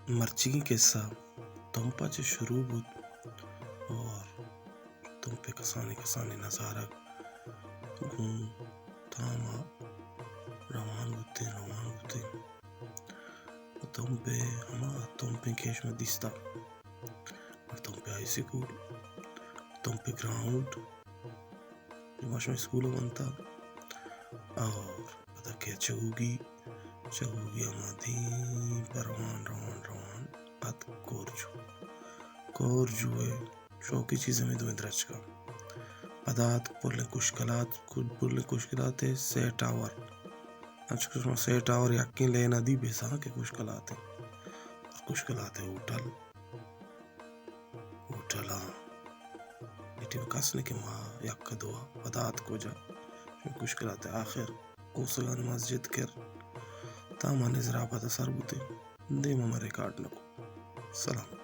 مرچیگیں قصہ تمپ ءَ چہ شروع بوت اور تمپ ءِ کسانیں کسانیں نظارگ گوں تام ءَ روان بوتیں، روان بوتیں۔ تمپ ءِ ہما تمپیں کہ شما دیستگ، تمپ ءِ ہائی سکول، تمپ ءِ گراؤنڈ، ما شما اسکول ءَ ونتگ۔ اور پدا کہ چگوگی، چگوگی ہما دیم پہ روان، روان، روان ات کورجو۔ کورجو ءِ شوقی چیز ہمے دوئیں درچکاں۔ پدا ات پلیں کشکلات، پلیں کشکلات ءِ سئے ٹاور۔ انچو کہ شما سئے ٹاور یکیں لین ءَ دی بزاں کہ کشکلات ءِ، کشکلات ءِ ہوٹل، ہوٹلاں اے ٹیم کس نہ کہ ما یک دو ءَ پدا ات کجا۔ کشکلات ءِ آخر کوسگانی مسجد کر تاں ما نظر ءَ پدا سر بوتیں۔ دیم ءَ ما ریکارڈ نہ کو۔ سلام۔